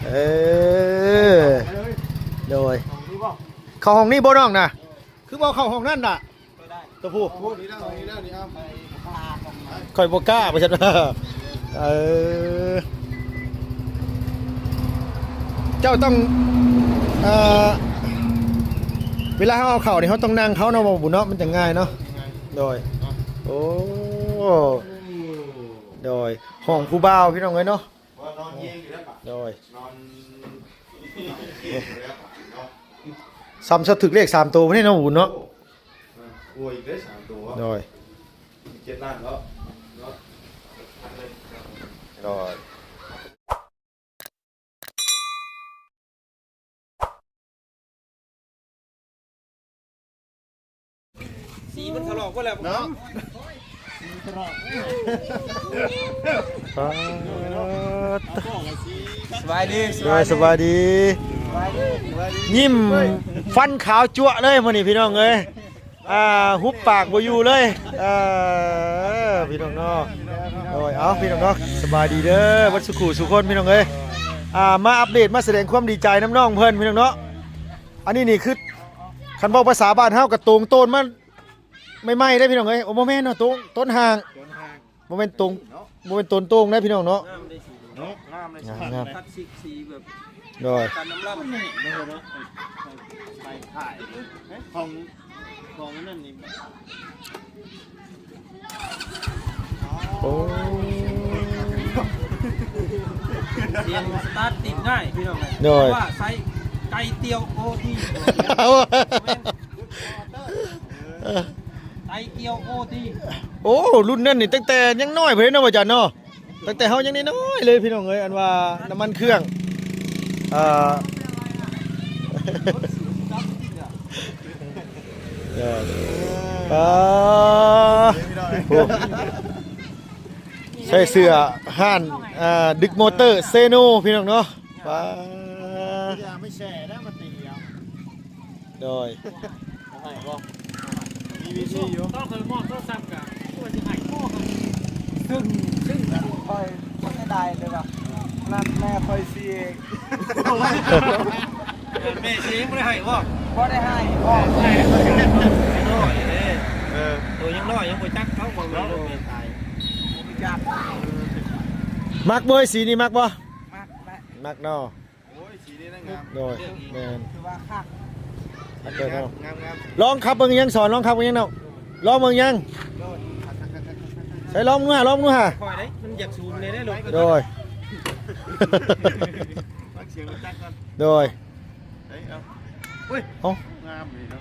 ເອີ ໂດຍ ເຂົ້າຫ້ອງນີ້ບໍ່ນ້ອງນະ? ຄືບໍ່ເຂົ້າຫ້ອງນັ້ນນະ? ຕົວຜູ້ ຂ້ອຍບໍ່ກ້າ ວ່າຊັ້ນວ່າ ເອີ ເຈົ້າຕ້ອງ ເອີ ເວລາເຮົາເອົາເຂົ້ານີ້ ເຮົາຕ້ອງນັ່ງເຂົ້າເນາະ ບໍ່ບຸນເນາະ ມັນຈະງ່າຍເນາະ. ໂດຍ ໂອ້ ໂດຍ ຫ້ອງຜູ້ບ່າວ ພີ່ນ້ອງເອີຍເນາະ. ໂດຍ ນອນເຮງຢູ່ແລ້ວປະ ນອນເຮງຢູ່ແລ້ວປະເນາະ. ສ່ຳສະຖືກເລກສາມໂຕພຸ້ນເນາະ ບຸນເນາະ. ໂອ້ຍ ໄດ້ສາມໂຕ ໂດຍ ເຈັດລ້ານເນາະ ເນາະ ໂດຍ. ສີມັນຖະຫຼອກໝົດແລ້ວເນາະ. ສະບາຍດີ ໂດຍ ສະບາຍດີ ສະບາຍດີ ຍິ້ມຟັນຂາວຈັ້ວເລີຍມື້ນີ້ ພີ່ນ້ອງເອີຍ. ອ່າ ຫຸບປາກບໍ່ຢູ່ເລີຍ ເອີ ພີ່ນ້ອງເນາະ. ໂດຍ ເອົາ ພີ່ນ້ອງເນາະ ສະບາຍດີເດີ ເບິດສູ່ຄູ່ສູ່ຄົນ ພີ່ນ້ອງເອີຍ. ອ່າ ມາອັບເດດ ມາສະແດງຄວາມດີໃຈນຳນ້ອງເພິ່ນ ພີ່ນ້ອງເນາະ. ອັນນີ້ນີ້ຄື ຄັນເວົ້າພາສາບ້ານເຮົາກໍໂຕ່ງໂຕນມາໃໝ່ໆເດ້ ພີ່ນ້ອງເອີຍ. ໂອ້ ບໍ່ແມ່ນເນາະ ໂຕນ ໂຕນຮ່າງ ບໍ່ແມ່ນໂຕງ ບໍ່ແມ່ນໂຕນໂຕ່ງເດ້ ພີ່ນ້ອງເນາະ. ງາມເດ້ ງາມ ງາມ ຄລາສສິກ ສີແບບ ໂດຍ ກັນນ້ຳລຳເນາະ ໃສ່ຂາຍຂອງ ຂອງອັນນັ້ນນີ້. ໂອ້ ສຽງສະຕາດຕິດງ່າຍ ພີ່ນ້ອງເອີຍ. ໂດຍ ເພາະວ່າໃຊ້ໄກ່ຕຽວໂອທີ ໄກ່ຕຽວໂອທີ. ໂອ້ ລຸ້ນນັ້ນນີ້ຕັ້ງແຕ່ຍັງນ້ອຍພຸ້ນເນາະ ອາຈານເນາະ. ຕັ້ງແຕ່ເຮົາຍັງນ້ອຍໆເລີຍ ພີ່ນ້ອງເອີຍ ອັນວ່ານ້ຳມັນເຄື່ອງ ເອີ ເອີ ໂອ້ ໃສ່ເສື້ອຮ້ານ ເອີ ດຶກມໍເຕີເຊໂນ ພີ່ນ້ອງເນາະ. ປາ ໂດຍ ໃຫ້ບໍ່ ມີວິທີຢູ່ ຕ້ອງເຄີຍມອບໂທລະສັບກະຄືວ່າຊິໃຫ້ບໍ່ ຊຶ່ງ ຊຶ່ງຂ້ອຍບໍ່ໄດ້ໄດ້ເລີຍວ່າ ນັ້ນແມ່ຂ້ອຍຊິເອງ ແມ່ຊິເອງບໍ່ໄດ້ໃຫ້ບໍ່ ບໍ່ໄດ້ໃຫ້ບໍ່ ໃຫ້ແລ້ວ ນ້ອຍເດ້ ເອີ ໂຕຍັງນ້ອຍຍັງບໍ່ຈັກເຂົາບໍ່ຮູ້ວ່າແມ່ຕາຍ ບໍ່ຈັກ ມັກບໍ່ ສີນີ້ມັກບໍ່ ມັກແຫຼະ ມັກເນາະ. ໂອ້ຍ ສີນີ້ນະງາມ ໂດຍ ແມ່ນ ຖືວ່າຄັກ ຄັກເດີເນາະ ງາມໆ ລອງຂັບເບິ່ງຍັງ ສອນ ລອງຂັບເບິ່ງຍັງເນາະ ລອງເບິ່ງຍັງ ໂດຍ ໃສ່ລອງດູຫາ ລອງດູຫາ ຄ່ອຍໄດ້ ມັນຢາກສູນແດ່ເດ້ລົດ ໂດຍ ຟັງສຽງລົດຈັກກ່ອນ ໂດຍ ເອີ ເອົາ ເອົ້າ ງາມດີເນາະ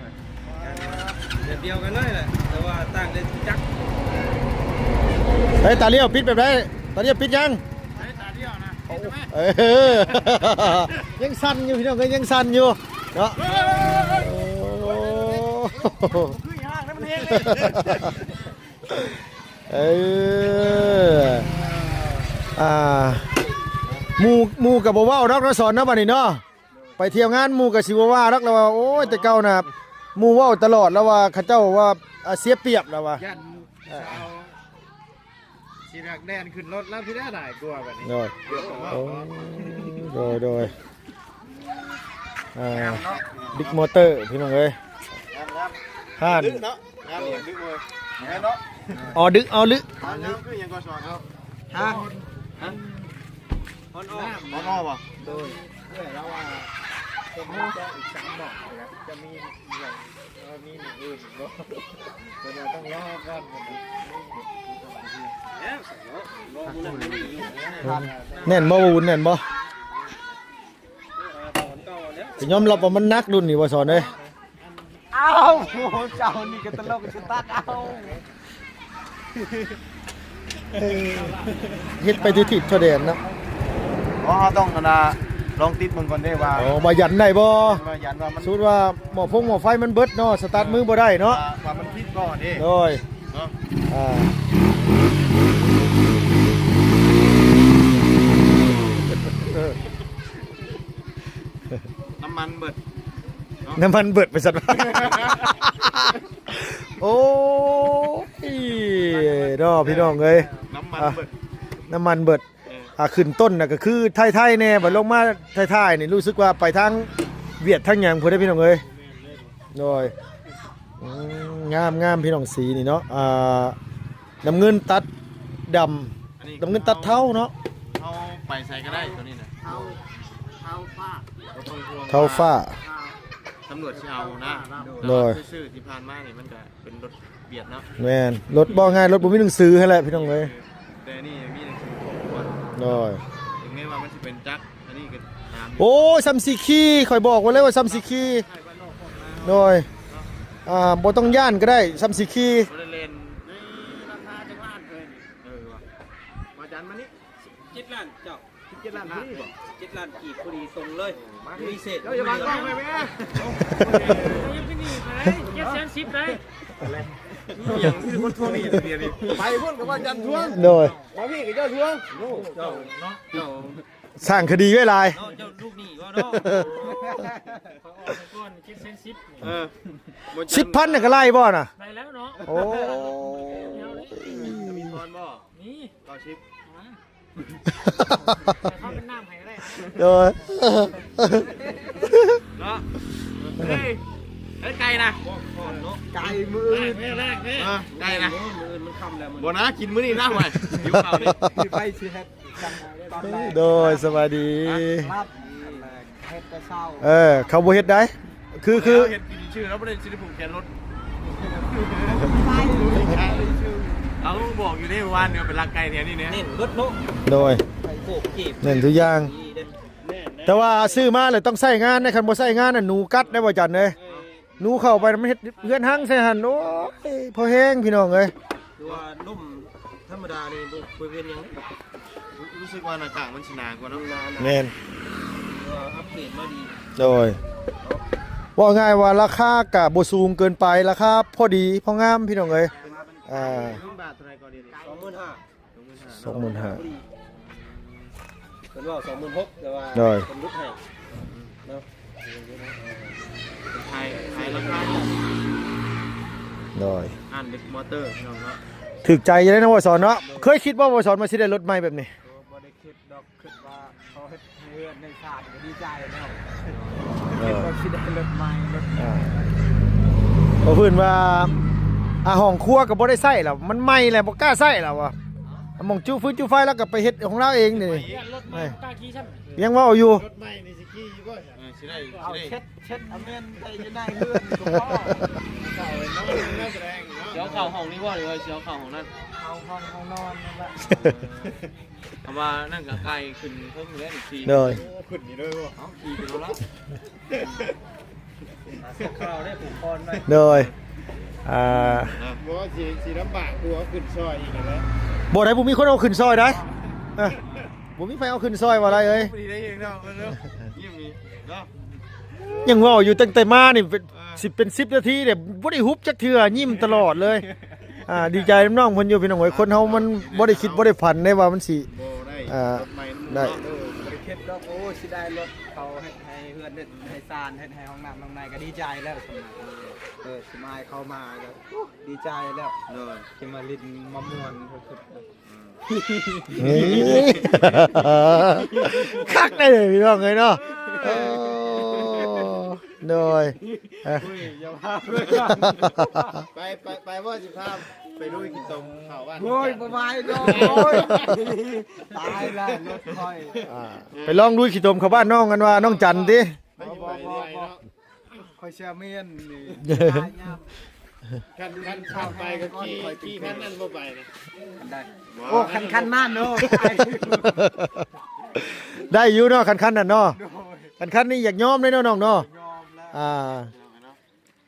ແບບດຽວກັນເລີຍແຫຼະ ແຕ່ວ່າຕ່າງແຕ່ຈັກ ເອີ ຕາລ້ຽວປິດແບບໃດ ຕາລ້ຽວປິດຍັງ ເອີ ຍັງສັ່ນຢູ່ ພີ່ນ້ອງເອີຍ ຍັງສັ່ນຢູ່ເນາະ ໂອ້ ເອີ ອ່າ ໝູ່ ໝູ່ກໍບໍ່ເວົ້າດອກເນາະ ສອນເນາະ ບັດນີ້ເນາະ ໄປທ່ຽວງານໝູ່ກໍຊິບໍ່ວ່າດອກ ລາວວ່າ ໂອ້ຍ ແຕ່ເກົ່ານະ ໝູ່ເວົ້າຕະຫຼອດ ລາວວ່າ ເຂົາເຈົ້າວ່າ ອ່າ ເສຍປຽບ ລາວວ່າ ຢ້ານໝູ່ ເອີ ສາວ ຊິຮັກແລ່ນຂຶ້ນລົດລາວຊິໄດ້ຫຼາຍກວ່າບັດນີ້ ໂດຍ ໂອ້ ໂດຍ ໂດຍ ອ່າ ດິກມໍເຕີ ພີ່ນ້ອງເອີຍ ງາມໆ ຮ້ານ ດຶກເນາະ ງາມອີ່ຫຍັງດຶກເວີຍ ແມ່ນເນາະ ອໍ ດຶກ ອໍ ດຶກ ອໍ ດຶກ ຄືຫຍັງກໍສອນເອົາ ຮະ ຮະ ອອນໆ ອອນໆບໍ່ ໂດຍ ເອື້ອຍລາວວ່າ ເພິ່ນຈະອີກສາມໝໍ້ແລ້ວ ຈະມີ ເອີ ມີມື້ອື່ນບໍ່ ເພິ່ນວ່າຕ້ອງລໍກ່ອນ ເພິ່ນວ່າ ແໜ້ນບໍ່ ບໍ່ບຸນ ແໜ້ນບໍ່? ຍອມຮັບວ່າມັນໜັກລຸ້ນນີ້ບໍ່ສອນເອີຍ. ອ້າວ ເຈົ້ານີ້ກໍຕະຫຼົກສະຕັດເອົາ. ເຮັດໄປທີ່ທິດທົ່ວແດນເນາະ. ບໍ່ ເຮົາຕ້ອງ ອັນນ່າ ລອງຕິດເບິ່ງກ່ອນເດ້ວ່າ ອໍ ວ່າຢັນໄດ້ບໍ່? ວ່າຢັນວ່າມັນ ສົມມຸດວ່າໝໍ້ຟົງໝໍ້ໄຟມັນເບິດເນາະ ສະຕາດມືບໍ່ໄດ້ເນາະ ວ່າ ວ່າມັນຜິດບໍ່ເດ້. ໂດຍ ເນາະ ອ່າ ນ້ຳມັນເບິດເນາະ ນ້ຳມັນເບິດ ວ່າຊັ້ນ. ໂອ້ຍ ເນາະ ພີ່ນ້ອງເອີຍ ນ້ຳມັນເບິດ ນ້ຳມັນເບິດ. ເອີ ອ່າ ຂຶ້ນຕົ້ນນະກໍຄືໄທໆແດ່ ບັດລົງມາທ້າຍໆນີ້ ຮູ້ສຶກວ່າໄປທາງຫວຽດທາງຫຍັງພຸ້ນເດ້ ພີ່ນ້ອງເອີຍ. ໂດຍ ອືມ ງາມໆ ພີ່ນ້ອງ ສີນີ້ເນາະ. ອ່າ ນ້ຳເງິນຕັດດຳ ອັນນີ້ ນ້ຳເງິນຕັດເທົາເນາະ. ເຮົາໄປໃສກໍໄດ້ຕົວນີ້ນະ ເທົາ ເທົາຟ້າ ບໍ່ຕ້ອງຫ່ວງ ເທົາຟ້າ ວ່າຕຳຫຼວດຊິເອົານະ. ໂດຍ ແຕ່ວ່າຊື່ໆທີ່ຜ່ານມານີ້ມັນກໍ ເປັນລົດຫວຽດເນາະ. ແມ່ນ ລົດ ເວົ້າງ່າຍ ລົດບໍ່ມີໜັງສືຫັ້ນແຫຼະ ພີ່ນ້ອງເອີຍ. ແຕ່ນີ້ມີໜັງສືຄົບຖ້ວນ. ໂດຍ ເຖິງແມ່ນວ່າມັນຊິເປັນຈັກ ອັນນີ້ກໍຕາມຢູ່. ໂອ້ຍ ສ່ຳສີຂີ່ ຂ້ອຍບອກໄວ້ເລີຍວ່າສ່ຳສີຂີ່. ໂດຍ ອ່າ ບໍ່ຕ້ອງຢ້ານກໍໄດ້ ສ່ຳສີຂີ່. ບໍ່ໄດ້ແລ່ນ. ໃນລາຄາຈັກລ້ານເອີຍນີ້? ເອີວ່າ ມາຈັນມານີ້. ສິບເຈັດລ້ານເຈົ້າ. ສິບເຈັດລ້ານກີບ ສິບເຈັດລ້ານກີບພໍດີຕົງເລີຍ. ໂອ້ ມາ ມີເສດ ເຈົ້າຢ່າບັງກ້ອງໄປແມ່. ເຈັດແສນສິບໄດ້. ມີຫຍັງຄືຄົນທວງໜີ້ດຽວນີ້ ໄປພຸ້ນກໍວ່າຈັນທວງ. ໂດຍ ມາພີ້ກໍເຈົ້າທວງ. ເຈົ້າເນາະ ເຈົ້າສ້າງຄະດີໄວ້ຫຼາຍເນາະ. ເຈົ້າລູກໜີ້ບໍ່ເນາະ? ຂ້ອຍອອກໄປກ່ອນ ເຈັດແສນສິບ. ເອີ ສິບພັນນະກໍໄລ່ບໍ່ນະ? ໄດ້ແລ້ວເນາະ. ໂອ້ ມີທອນບໍ່? ມີ ເກົ້າສິບ ມາ ເຂົ້າເປັນນ້ຳໃຫ້ກໍໄດ້. ໂດຍ ເນາະ. ເຮີ້ຍ ເອີ ໄກ່ນະ ໄກ່ມື້ອື່ນ. ເອີ ໄກ່ນະ ມື້ອື່ນມັນຄ່ຳແລ້ວ. ບໍ່ນະ ກິນມື້ນີ້ນະ ຫວຍ ຫິວເຂົ້ານີ້. ໄປຊິເຮັດ ໂດຍ ສະບາຍດີ. ເຮັດແຕ່ເຊົ້າ. ເອີ ເຂົາບໍ່ເຮັດໃດ ຄື ຄືເຮັດກິນຊື່ ລາວບໍ່ໄດ້ຊິໄດ້ຜູກແຂນລົດ. ເອົາ ບອກຢູ່ເດ້ ວານນີ້ໄປລັກໄກ່ແຖວນີ້ແນ່. ເນັ້ນເບິດເນາະ. ໂດຍ ໄກ່ໂກກກີບ ເນັ້ນທຸກຢ່າງ. ແຕ່ວ່າຊື້ມາແລ້ວຕ້ອງໃຊ້ງານເດ້ ຄັນບໍ່ໃຊ້ງານນະ ໜູກັດໄດ້ບໍ່ຈັນເອີຍ. ໜູເຂົ້າໄປ ມັນເຮັດເຮືອນຮັງໃສ່ຫັ້ນ. ໂອ້ຍ ພໍແຮງ ພີ່ນ້ອງເອີຍ. ຄືວ່າລົມທຳມະດານີ້ບໍ່ ບໍ່ເປັນຫຍັງເດ້. ຮູ້ສຶກວ່າໜ້າຕ່າງມັນຊິໜາກວ່າເນາະ. ແມ່ນ ຄືວ່າອັບເກຣດມາດີ. ໂດຍ ເວົ້າງ່າຍວ່າລາຄາກະບໍ່ສູງເກີນໄປ ລາຄາພໍດີພໍງາມ ພີ່ນ້ອງເອີຍ. ອ່າ ສອງໝື່ນຫ້າ ສອງໝື່ນຫ້າ ເພິ່ນເວົ້າສອງໝື່ນຫົກ ແຕ່ວ່າ ໂດຍ ເພິ່ນຫຼຸດໃຫ້ເນາະ. ຂາຍ ຂາຍລາຄາ ໂດຍ ອ່ານເດັກມໍເຕີ ພີ່ນ້ອງເນາະ. ຖືກໃຈຢູ່ເດ້ເນາະ ບໍ່ສອນເນາະ. ເຄີຍຄິດບໍ່ ບໍ່ສອນ ວ່າຊິໄດ້ລົດໃໝ່ແບບນີ້? ບໍ່ໄດ້ຄິດດອກ ຄິດວ່າເຂົາເຮັດໃຫ້ເຮືອນໃຫ້ຊານກໍດີໃຈແລ້ວ. ເອີ ຄິດວ່າຊິໄດ້ລົດໃໝ່ ລົດ ອ່າ ເພາະເພິ່ນວ່າ ອ່າ ຫ້ອງຄົວກໍບໍ່ໄດ້ໃຊ້ແລ້ວ ມັນໃໝ່ແລ້ວ ບໍ່ກ້າໃຊ້ແລ້ວວ່າ. ໝ່ອງຈຸຟືນຈຸໄຟ ລາວກໍໄປເຮັດຂອງລາວເອງນີ້. ລົດໃໝ່ບໍ່ກ້າຂີ່ຊ້ຳ. ຍັງເວົ້າຢູ່ ລົດໃໝ່ນີ້ຊິຂີ່ຢູ່ບໍ່? ເອີ ຊິໄດ້ ເອົາ ຊິໄດ້ເຊັດ ເຊັດອາເມນໄປຢູ່ໃນເຮືອນກໍພໍ. ເຈົ້າເນາະ ນັກແສດງເນາະ. ຊິເອົາເຂົ້າຫ້ອງນີ້ບໍ່ ຫຼືວ່າຊິເອົາເຂົ້າຫ້ອງນັ້ນ? ເອົາຫ້ອງ ຫ້ອງນອນນັ້ນລະ. ເອີ ເພາະວ່ານັ້ນກໍໄກຂຶ້ນເທິງແລ້ວນີ້. ໂດຍ ໂອ້ ຂຶ້ນນີ້ເລີຍບໍ່? ເອົາ ຂີ່ໄປໂລດລະ. ໂດຍ ອ່າ ບໍ່ ຊິ ຊິລຳບາກ ຜູ້ເອົາຂຶ້ນຊ່ອຍອີກຫັ້ນແຫຼະ. ບໍ່ໄດ້ ບໍ່ມີຄົນເອົາຂຶ້ນຊ່ອຍໄດ໋. ເອີ ບໍ່ມີໃຜເອົາຂຶ້ນຊ່ອຍວ່າໄດ້ເອີຍ. ຍັງເວົ້າຢູ່ ຕັ້ງແຕ່ມານີ້ເປັນ ເອີ ສິບ ເປັນສິບນາທີເດ້ ບໍ່ໄດ້ຫຸບຈັກເທື່ອ ຍິ້ມຕະຫຼອດເລີຍ. ອ່າ ດີໃຈນຳນ້ອງເພິ່ນຢູ່ ພີ່ນ້ອງເອີຍ. ຄົນເຮົາມັນບໍ່ໄດ້ຄິດບໍ່ໄດ້ຝັນໄດ້ວ່າມັນຊິ ບໍ່ໄດ້ ອ່າ ລົດໃໝ່ນຳ ໄດ້ ເນາະ. ເອີ ບໍ່ໄດ້ຄິດດອກ ໂອ້ ຊິໄດ້ລົດ ເຂົາເຮັດໃຫ້ເຮືອນ ເຮັດໃຫ້ຊານ ເຮັດໃຫ້ຫ້ອງນ້ຳຫ້ອງໃນ ກໍດີໃຈແລ້ວ. ເອີ ສະມາຍເຂົ້າມາກໍ ໂອ້ ດີໃຈແລ້ວ. ໂດຍ ທີ່ມາຫຼິ້ນມາມ່ວນສຸດໆ. ຄັກໄດ໋ເລີຍ ພີ່ນ້ອງເອີຍເນາະ. ເອີ ໂດຍ ເອີ ອຸ້ຍ ຢ່າພາ ໄປ ໄປ ໄປບໍ່ ຊິພາໄປລຸຍຂີ້ຕົມເຂົ້າບ້ານ. ໂອ້ຍ ບໍ່ໄຫວດອກ ໂອ້ຍ ຕາຍແລ້ວລົດຂ້ອຍ. ອ່າ ໄປລອງລຸຍຂີ້ຕົມເຂົ້າບ້ານນ້ອງ ອັນວ່ານ້ອງຈັນຕິ. ບໍ່ ບໍ່ ບໍ່ ຂ້ອຍເຊື່ອແມ່ນນີ້ ຕາຍຍາມ. ຄັນ ຄັນ ຄັນໄປກໍຂີ່ ຂີ່ຄັນນັ້ນບໍ່ໄປນະ. ໄດ້ ໂອ້ ຄັນ ຄັນນັ້ນເນາະ ໄດ້ຢູ່ເນາະ ຄັນ ຄັນນັ້ນເນາະ. ໂດຍ ຄັນ ຄັນນີ້ຢາກຍອມເດ້ເນາະ ນ້ອງເນາະ. ຍອມແລ້ວ ອ່າ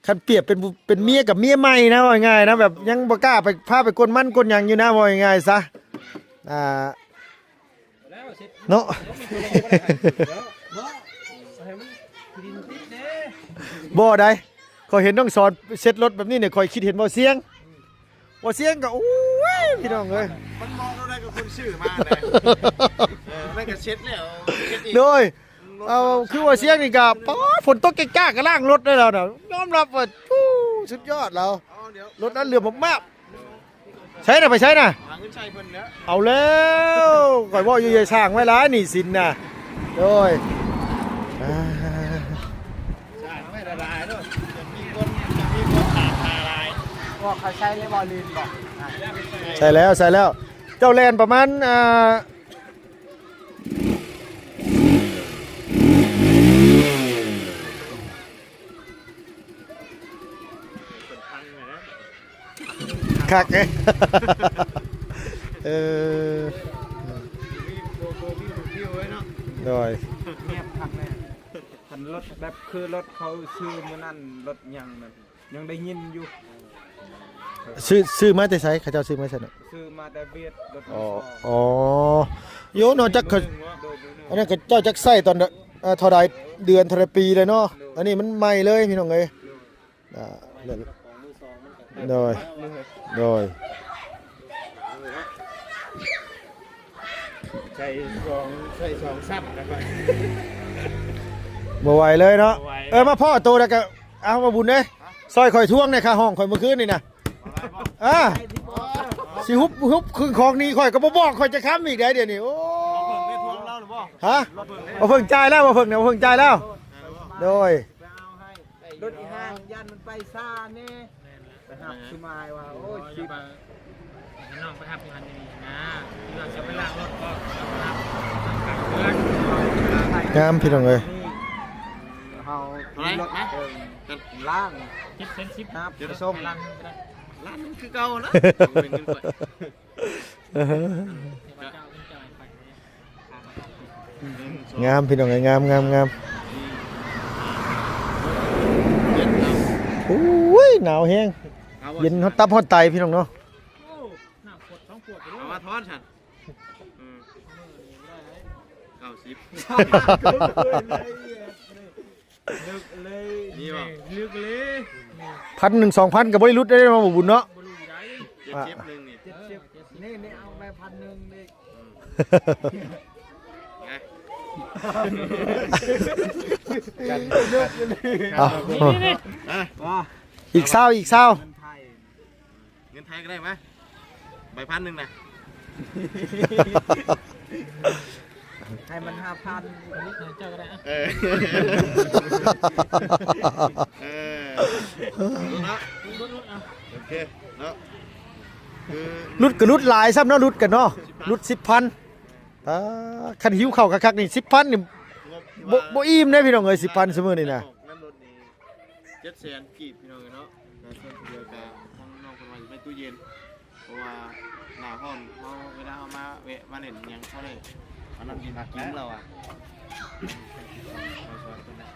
ຄັນປຽບເປັນ ເປັນເມຍກັບເມຍໃໝ່ນະ ເວົ້າງ່າຍໆນະ ແບບຍັງບໍ່ກ້າໄປ ພາໄປກົນມັນກົນຫຍັງຢູ່ນະ ເວົ້າງ່າຍໆຊະ. ອ່າ ເນາະ ບໍ່ໄດ້ ຂ້ອຍເຫັນນ້ອງສອນເຊັດລົດແບບນີ້ນີ້ ຂ້ອຍຄິດເຫັນບໍ່ສຽງ ບໍ່ສຽງກໍ ໂອ້ຍ ພີ່ນ້ອງເອີຍ ມັນເໝາະເທົ່າໃດກັບຄົນຊື້ມາແຫຼະ. ເອີ ມັນກໍເຊັດແລ້ວ ໂດຍ ເອົາ ຄືວ່າສຽງນີ້ກໍ ປາດ ຝົນຕົກຈ້າໆກໍລ້າງລົດໄດ້ແລ້ວນະ ຍອມຮັບວ່າ ໂອ້ ສຸດຍອດແລ້ວ ລົດນັ້ນເຫຼືອມາກໆ. ໃສນະ ໄປໃສນະ? ຫາເງິນໃຊ້ເພິ່ນແຫຼະ. ເອົາແລ້ວ ຂ້ອຍເວົ້າຢູ່ ຢ່າສ້າງໄວ້ຫຼາຍໜີ້ສິນນະ. ໂດຍ ອ່າ ສ້າງໄວ້ຫຼາຍໆໂລດ ຈະມີຄົນ ຈະມີຄົນຖາມຫາຫຼາຍ. ພວກເຂົາໃຊ້ແລ້ວບໍ່ ລື່ນບໍ່? ໃຊ້ແລ້ວ ໃຊ້ແລ້ວ. ເຈົ້າແລ່ນປະມານ ອ່າ ຄັກເດ້. ເອີ ໂດຍ ງຽບຄັກແນ່. ຄັນລົດແບບຄືລົດເຂົາຊື້ມື້ນັ້ນ ລົດຫຍັງນັ້ນ ຍັງໄດ້ຍິນຢູ່. ຊື້ ຊື້ມາແຕ່ໃສ? ເຂົາເຈົ້າຊື້ມາໃສນະ? ຊື້ມາແຕ່ຫວຽດ ລົດມືສອງ. ອໍ ໂຍເນາະ ຈັກເຂົາ ອັນນັ້ນເຂົາເຈົ້າຈັກໃຊ້ຕອນ ເອີ ເທົ່າໃດ ເດືອນເທົ່າໃດ ປີແລ້ວເນາະ. ອັນນີ້ມັນໃໝ່ເລີຍພີ່ນ້ອງເອີຍ. ອ່າ ໂດຍ ໂດຍ ໃສ່ສອງ ໃສ່ສອງຊ້ຳນະ. ບໍ່ໄຫວເລີຍເນາະ. ບໍ່ໄຫວ. ເອີ ມາພໍ້ໂຕແລ້ວກໍ ເອົາ ບໍ່ບຸນເດ້ ຊ່ອຍຂ້ອຍທວງແດ່ ຄ່າຫ້ອງຂ້ອຍມື້ຄືນນີ້ນະ. ອ່າ ຊິຫຸບ ຫຸບເຄື່ອງຂອງໜີ້ຂ້ອຍກໍບໍ່ບອກຂ້ອຍຈັກຄຳອີກໄດ໋ ດຽວນີ້. ໂອ້ ຮະ ບໍ່ເພິ່ງຈ່າຍແລ້ວ ບໍ່ເພິ່ງນະ ບໍ່ເພິ່ງຈ່າຍແລ້ວ. ໂດຍ ລົດອີ່ຫ້າງຢ້ານມັນໄປຊ້າແດ່. ໄປຮັບສຸມາຍວ່າ ໂອ້ຍ ຄລິບ ໃຫ້ນ້ອງໄປຮັບຢູ່ຫັ້ນຢູ່ນີ້ນະ ທີ່ວ່າຈະໄປລ້າງລົດກໍໄປຮັບ. ງາມພີ່ນ້ອງເອີຍ. ເຮົາ ເທົ່າໃດ ຂີ່ລົດ ມາ ເອີ ກັນ ລ້າງ ເຈັດແສນສິບ ຮັບໄປສົ່ງ ລ້າງເງິນກໍໄດ້ ລ້າງເງິນຄືເກົ່ານະ. ເອົາເງິນຂ້ອຍ ງາມພີ່ນ້ອງເອີຍ ງາມ ງາມ ງາມ. ໂອ້ຍ ໜາວແຮງ ເຢັນຮອດຕັບຮອດໄຕພີ່ນ້ອງເນາະ. ເອົາມາທອນຊັ້ນ ເກົ້າສິບ. ເລິກເລີຍ ມີບໍ່? ເລິກເລີຍ ພັນໜຶ່ງ ສອງພັນກໍບໍ່ໄດ້ຫຼຸດໄດ້ເນາະ ບໍ່ບຸນເນາະ. ບໍ່ຮູ້ໃດ ເຈັດສິບ ອ່ະ ໜຶ່ງນີ້ ເຈັດສິບ ນີ້ ນີ້ ເອົາໄປພັນໜຶ່ງນີ້. ເອົາ ນີ້ ນີ້ ນີ້ ອ່ະ ອີກຊາວ ອີກຊາວ. ເງິນໄທກໍໄດ້ມາ ໃບພັນໜຶ່ງນະ ໃຫ້ມັນຫ້າພັນ ເຈົ້າກໍໄດ້ ເອີ ເອີ ເນາະ ໂອເຄເນາະ. ຫຼຸດກໍຫຼຸດຫຼາຍຊ້ຳເນາະ ຫຼຸດກັນເນາະ ຫຼຸດສິບພັນ. ອ່າ ຄັນຫິວເຂົ້າຄັກໆນີ້ ສິບພັນນີ້ ບໍ່ ບໍ່ອີ່ມເດ້ພີ່ນ້ອງເອີຍ ສິບພັນຊຸມື້ນີ້ນະ. ເຈັດແສນກີບພີ່ນ້ອງເອີຍເນາະ. ແລ້ວສ່ວນທີ່ເຫຼືອກໍທາງນ້ອງເພິ່ນວ່າຊິໄປຕູ້ເຢັນ ເພາະວ່າໜ້າຮ້ອນ ເຮົາ ເວລາເຮົາມາແວະມາຫຼິ້ນຫຍັງ ເຮົາໄດ້ອັນນັ້ນກິນ ກິນແລ້ວວ່າ ເຮົາຊ່ອຍເພິ່ນໄດ້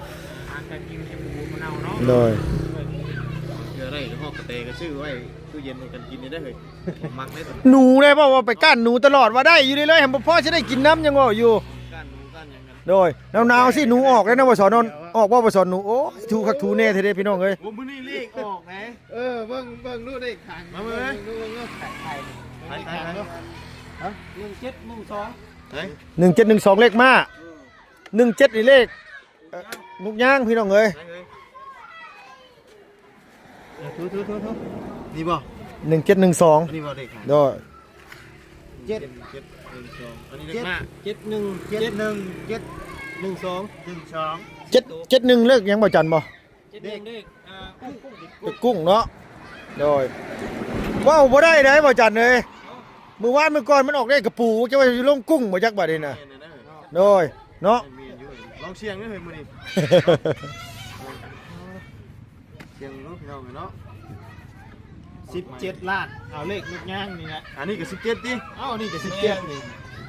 ອາຫານການກິນຍັງບໍ່ເນົ່າເນາະ. ໂດຍ ເທື່ອໄດ້ຮອດກະແຕກໍຊື້ໄວ້ຕູ້ເຢັນໃຫ້ກັນກິນນີ້ໄດ້ເຮີ້ຍ. ມັກໄດ້ ໜູໄດ້ ເວົ້າວ່າໄປກ້ານໜູຕະຫຼອດ ວ່າໄດ້ຢູ່ເລື້ອຍໆ ບໍ່ພໍຊິໄດ້ກິນນຳ ຍັງເວົ້າຢູ່ ກ້ານໜູກ້ານຫຍັງ. ໂດຍ ໜາວໆ ຊິໜູອອກແລ້ວນະ ບໍ່ສອນ ອອກບໍ່ ບໍ່ສອນໜູ. ໂອ້ຍ ຖູຄັກຖູແນ່ແທ້ເດ້ພີ່ນ້ອງເອີຍ. ໂອ້ ມື້ນີ້ເລກອອກໄດ໋. ເອີ ເບິ່ງ ເບິ່ງດູເລກຂ້າງ ມາເບິ່ງ ເບິ່ງດູ ເບິ່ງດູ ໄປ ໄປ ໄປ ໄປ ຮະ ໜຶ່ງເຈັດໜຶ່ງສອງ ເອີ ໜຶ່ງເຈັດໜຶ່ງສອງ ເລກມ້າ ເອີ ໜຶ່ງເຈັດນີ້ເລກ ເອີ ນົກຍາງ ພີ່ນ້ອງເອີຍ. ໄປເອີຍ ເອີ ຖື ຖື ຖື ຖື ນີ້ບໍ່ ໜຶ່ງເຈັດໜຶ່ງສອງ ນີ້ບໍ່ເລກ ໂດຍ ເຈັດ ເຈັດໜຶ່ງສອງ ອັນນີ້ເລກ ເຈັດ ມາ ເຈັດໜຶ່ງ ເຈັດໜຶ່ງ ເຈັດໜຶ່ງສອງ ໜຶ່ງສອງ ເຈັດ ເຈັດໜຶ່ງ ເລກຫຍັງບໍ່ຈັນບໍ່? ເຈັດໜຶ່ງ ເລກ ເອີ ກຸ້ງ ເລກກຸ້ງເນາະ. ໂດຍ ເວົ້າບໍ່ໄດ້ໃດບໍ່ຈັນເອີຍ. ມື້ວານມື້ກ່ອນມັນອອກເລກກະປູ ຈະວ່າຊິລົງກຸ້ງບໍ່ຈັກບາດນີ້ນະ. ໂດຍ ເນາະ ລອງສ່ຽງເດີ້ເຮີ້ຍມື້ນີ້ ສ່ຽງເນາະ ພີ່ນ້ອງເນາະ. ສິບເຈັດລ້ານ ເອົາເລກລູກຍາງນີ້ແຫຼະ. ອັນນີ້ກໍສິບເຈັດຕິ? ເອົ້າ ອັນນີ້ກໍສິບເຈັດນີ້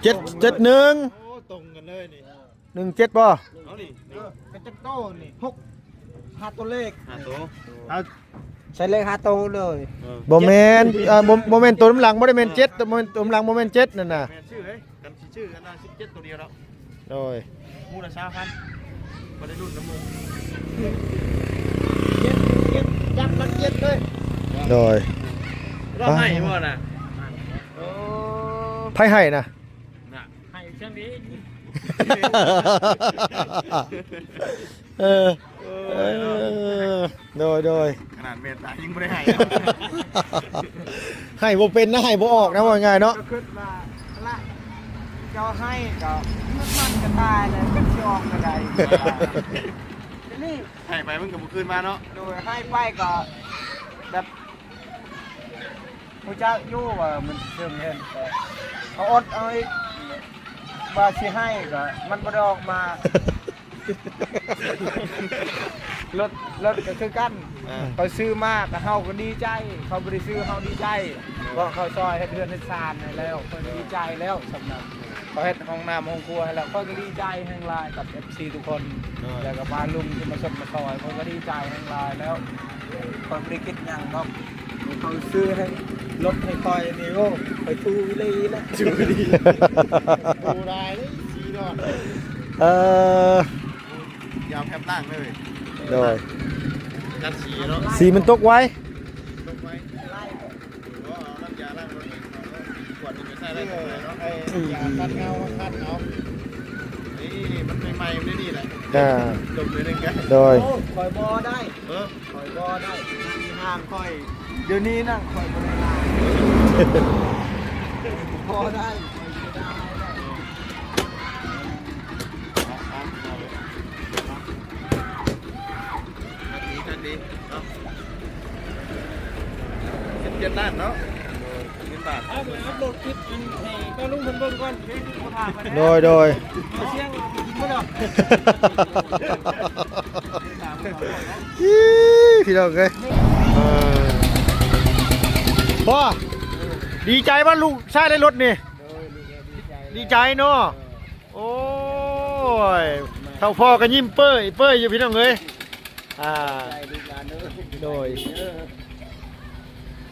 ເຈັດ ເຈັດໜຶ່ງ. ໂອ້ ຕົງກັນເລີຍນີ້ ໜຶ່ງເຈັດບໍ່? ເອົານີ້ ເອີ ກະຈັກໂຕນີ້ ຫົກ ຫ້າໂຕເລກ ຫ້າໂຕ ເອົາ ໃສ່ເລກຫ້າໂຕເລີຍ. ເອີ ບໍ່ແມ່ນ ເອີ ບໍ່ ບໍ່ແມ່ນໂຕນຳຫຼັງ ບໍ່ໄດ້ແມ່ນເຈັດ ບໍ່ແມ່ນໂຕນຳຫຼັງ ບໍ່ແມ່ນເຈັດນັ້ນນະ. ແມ່ນຊື່ເຮີ້ຍ ກັນຊິຊື້ອັນນັ້ນສິບເຈັດໂຕດຽວດອກ. ໂດຍ ໝູ່ລະຊາວພັນ ບໍ່ໄດ້ລຸ້ນນຳໝູ່. ເຈັດ ເຈັດ ຈັບຫຼັກເຈັດເລີຍ. ໂດຍ ລາວໃຫ້ບໍ່ນະ? ໂອ້ ໃຜໃຫ້ນະ? ນະ ໃຫ້ຈັ່ງນີ້ ເອີ ເອີ ໂດຍ ໂດຍ ຂະໜາດເມດຕາຍັງບໍ່ໄດ້ໃຫ້ ໃຫ້ບໍ່ເປັນນະ ໃຫ້ບໍ່ອອກນະ ເວົ້າງ່າຍເນາະ. ກໍຄິດວ່າ ລະ ເຈົ້າໃຫ້ກໍ ມັນກໍຕາຍແລ້ວ ມັນຊິອອກກໍໄດ້ ນີ້ ໃຫ້ໄປມັນກໍບໍ່ຄືນມາເນາະ. ໂດຍ ໃຫ້ໄປກໍແບບ ຮູ້ຈັກຢູ່ວ່າມັນເຊິ່ງເຫັນ ແຕ່ເຮົາອົດເອົາອີກ ວ່າຊິໃຫ້ກໍມັນບໍ່ໄດ້ອອກມາ. ລົດ ລົດກໍຄືກັນ ເອີ ເຂົາຊື້ມາກໍເຮົາກໍດີໃຈ ເຂົາບໍ່ໄດ້ຊື້ເຮົາດີໃຈ ເພາະເຂົາຊ່ອຍເຮັດເຮືອນເຮັດຊານໃຫ້ແລ້ວ ຂ້ອຍກໍດີໃຈແລ້ວສ່ຳນັ້ນ. ເຂົາເຮັດຫ້ອງນ້ຳຫ້ອງຄົວໃຫ້ແລ້ວ ຂ້ອຍກໍດີໃຈແຮງຫຼາຍກັບເອັຟຊີທຸກຄົນ ໂດຍ ແລ້ວກໍບາລຸງທີ່ມາຊົມມາຊ່ອຍ ຂ້ອຍກໍດີໃຈແຮງຫຼາຍແລ້ວ. ຂ້ອຍບໍ່ໄດ້ຄິດຫຍັງດອກ ເຂົາຊື້ໃຫ້ລົດໃຫ້ຂ້ອຍນີ້ ໂອ້ ຂ້ອຍທູອີ່ຫຼີແຫຼະ ຊູອີ່ຫຼີ ດູໄດ້ເດ້ ສີດອກ ເອີ ຢາວແຄບລ່າງເລີຍ ໂດຍ ກັນສີເນາະ ສີມັນຕົກໄວ ຕົກໄວ ບໍ່ເອົານ້ຳຢາລ້າງລົດ ຂວດນີ້ໄປໃສ່ໄດ້ເນາະ ໄອ້ຢາຂັດເງົາ ຂັດເອົາ ນີ້ມັນໃໝ່ໆ ມັນໄດ້ນີ້ແຫຼະ ອ່າ ດົມໜ້ອຍໜຶ່ງກໍ ໂດຍ ໂອ້ ຂ້ອຍບໍ່ໄດ້ ເອີ ຂ້ອຍບໍ່ໄດ້ ທີ່ຫ້າງຂ້ອຍ ດຽວນີ້ນະ ຂ້ອຍບໍ່ໄດ້ລ້າງ ບໍ່ໄດ້ ຂ້ອຍບໍ່ໄດ້ ຄັກດີ ຄັກດີເນາະ ສິບເຈັດລ້ານເນາະ ເງິນບາດ ເອົາໄປອັບໂຫຼດຄລິບອັນໃຫ້ປ້າລຸງເພິ່ນເບິ່ງກ່ອນ ເຮັດບໍ່ຖາມເພິ່ນ ໂດຍ ໂດຍ ເອົາສຽງເອົາໄປກິນບໍ່ດອກ ອີ ພີ່ນ້ອງເອີຍ ເອີ ພໍ່ ດີໃຈບໍ່ລູກຊາຍໄດ້ລົດນີ້? ໂດຍ ດີໃຈເນາະ ໂອ້ຍ ເຖົ້າພໍ່ກໍຍິ້ມເປີ້ຍໆຢູ່ພີ່ນ້ອງເອີຍ ອ່າ ໂດຍ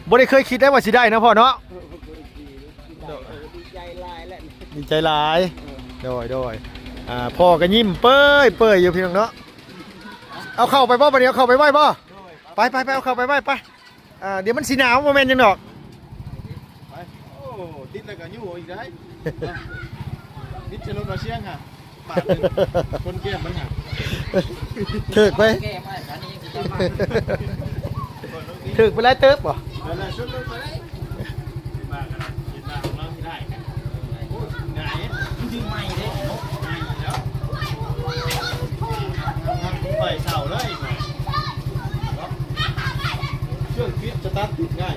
ບໍ່ໄດ້ເຄີຍຄິດໄດ້ວ່າຊິໄດ້ເນາະພໍ່ເນາະ ດີໃຈຫຼາຍແຫຼະ ດີໃຈຫຼາຍ ໂດຍ ໂດຍ ອ່າ ພໍ່ກໍຍິ້ມເປີ້ຍໆຢູ່ພີ່ນ້ອງເນາະ. ເອົາເຂົ້າໄປບໍ່ ບັດນີ້ເອົາເຂົ້າໄປໄວ້ບໍ່? ໄປ ໄປ ໄປ ເອົາເຂົ້າໄປໄວ້ໄປ ອ່າ ດຽວມັນຊິໜາວ ບໍ່ແມ່ນຫຍັງດອກ ໄປ ໂອ້ ຕິດແລ້ວກໍຍູ້ອີກໄດ້ ຕິດໃສ່ລົດມາຊຽງຫະ ບາດໜຶ່ງ ຄົນແກ້ມມັນຫະ ຖືກໄປ ຖືກໄປຫຼາຍເຕີບບໍ່? ເອີ ແລ້ວຊົນລົດໄປ ມາກັນນະ ເຫັນໜ້າຂອງເຮົາທີ່ໄດ້ກັນ ໂອ້ຍ ງ່າຍ ມັນຊິໃໝ່ເດ້ເນາະ ໃໝ່ແລ້ວ ໄປເຊົາເລີຍ ເຄື່ອງປິດສະຕາດຕິດງ່າຍ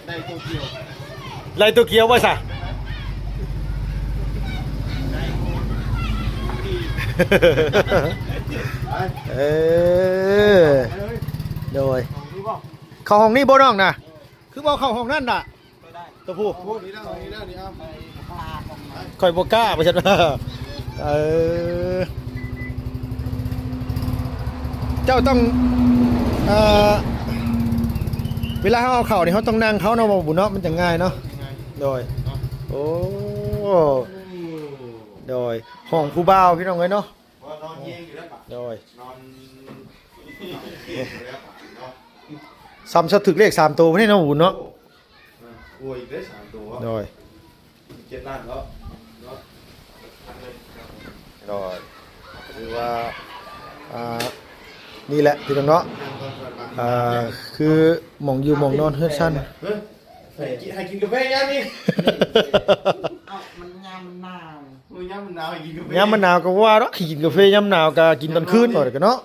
ໄດ້ໂຕກຽວ ໄລ່ໂຕກຽວບໍ່ຊະ? ໄດ້ ເອີ ໂດຍ ເຂົ້າຫ້ອງນີ້ບໍ່ນ້ອງນະ? ຄືບໍ່ເຂົ້າຫ້ອງນັ້ນນະ ໂຕຜູ້ ຂ້ອຍບໍ່ກ້າ ວ່າຊັ້ນ ເອີ ເຈົ້າຕ້ອງ ເອີ ເວລາເຮົາເອົາເຂົ້ານີ້ ເຮົາຕ້ອງນັ່ງເຂົ້າເນາະ ບໍ່ບຸນເນາະ ມັນຈັ່ງງ່າຍເນາະ ໂດຍ ໂອ້ ໂດຍ ຫ້ອງຜູ້ບ່າວ ພີ່ນ້ອງເອີຍເນາະ ໂດຍ ນອນ ສ່ຳຊະຖືກເລກສາມໂຕພຸ້ນເນາະ ບຸນເນາະ ໂອ້ຍ ໄດ້ສາມໂຕ ໂດຍ ເຈັດລ້ານເນາະ ໂດຍ ຖືວ່າ ອ່າ ນີ້ແຫຼະພີ່ນ້ອງເນາະ ອ່າ ຄືໝ່ອງຢູ່ໝ່ອງນອນເຮືອນຊານ ໃຫ້ກິນ ໃຫ້ກິນກາແຟຍາມນີ້ ເອົ້າ ມັນຍາມມັນໜາວ ໂອ້ຍ ຍາມມັນໜາວໃຫ້ກິນກາແຟ ຍາມມັນໜາວກໍວ່າດອກ ໃຫ້ກິນກາແຟຍາມໜາວ ກໍກິນຕອນຄືນ ເອີ ເນາະ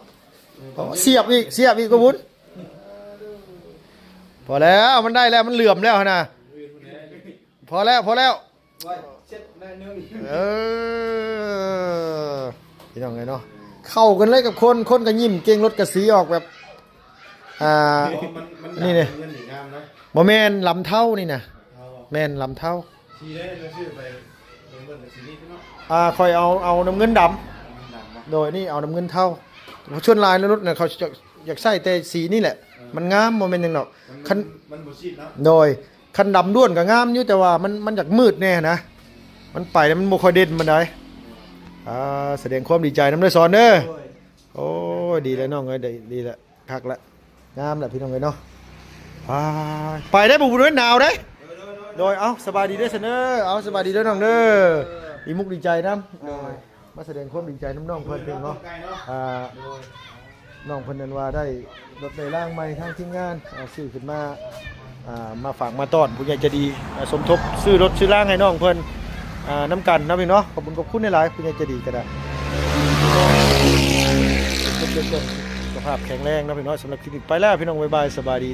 ສຽບອີກ ສຽບອີກ ບໍ່ບຸນ ພໍແລ້ວ ມັນໄດ້ແລ້ວ ມັນເຫຼື້ອມແລ້ວຫັ້ນນະ ພໍແລ້ວ ພໍແລ້ວ ເອີ ພີ່ນ້ອງເອີຍເນາະ ເຂົ້າກັນເລີຍກັບຄົນ ຄົນກໍຍິ້ມເກັ່ງ ລົດກໍສີອອກແບບ ອ່າ ມັນ ມັນ ນີ້ເດ້ ເງິນນີ້ງາມນະ ບໍ່ແມ່ນລຳເທົານີ້ນະ ເທົາ ແມ່ນລຳເທົາ ສີໃດລະຊື້ໄປ ເບິ່ງ ເບິ່ງ ສີນີ້ເນາະ ອ່າ ຂ້ອຍເອົາ ເອົານ້ຳເງິນດຳ ນ້ຳເງິນດຳເນາະ ໂດຍ ນີ້ເອົານ້ຳເງິນເທົາ ສ່ວນຫຼາຍໃນລົດນະ ເຂົາຈະຢາກໃຊ້ແຕ່ສີນີ້ແຫຼະ ເອີ ມັນງາມ ບໍ່ແມ່ນຫຍັງດອກ ມັນ ຄັນ ມັນບໍ່ຊີດເນາະ ໂດຍ ຄັນດຳດ້ວນກໍງາມຢູ່ ແຕ່ວ່າມັນ ມັນຢາກມືດແດ່ນະ ມັນໄປແລ້ວມັນບໍ່ຄ່ອຍເດັ່ນປານໃດ ອ່າ ສະແດງຄວາມດີໃຈນຳເດີສອນເດີ ໂດຍ ໂອ້ຍ ດີແລ້ວນ້ອງເອີຍ ໄດ້ ດີແລ້ວ ຄັກແລ້ວ ງາມແລ້ວພີ່ນ້ອງເອີຍເນາະ ໄປ ໄປໄດ້ບໍ່ບຸນເອີຍ ໜາວເດ້ ໂດຍ ເອົ້າ ສະບາຍດີເດີຊັ້ນເດີ ເອົ້າ ສະບາຍດີເດີນ້ອງເດີ ດີມຸກດີໃຈນຳ ໂດຍ ມາສະແດງຄວາມດີໃຈນຳນ້ອງເພິ່ນເນາະ ອ່າ ນ້ອງເພິ່ນນັ້ນວ່າໄດ້ລົດໄດ້ລາງໃໝ່ ທາງທີມງານ ອ່າ ຊື້ຂຶ້ນມາ ອ່າ ມາຝາກມາຕ້ອນຜູ້ໃຫຍ່ໃຈດີ ອ່າ ສົມທົບຊື້ລົດຊື້ລາງໃຫ້ນ້ອງເພິ່ນ ອ່າ ນຳກັນເນາະພີ່ເນາະ. ຂອບຄຸນຂອບຄຸນຫຼາຍໆ ຜູ້ໃຫຍ່ໃຈດີກໍໄດ້ ສຸຂະພາບແຂງແຮງເນາະພີ່ເນາະ. ສຳລັບຄລິບນີ້ໄປແລ້ວພີ່ນ້ອງ ບາຍບາຍ ສະບາຍດີ.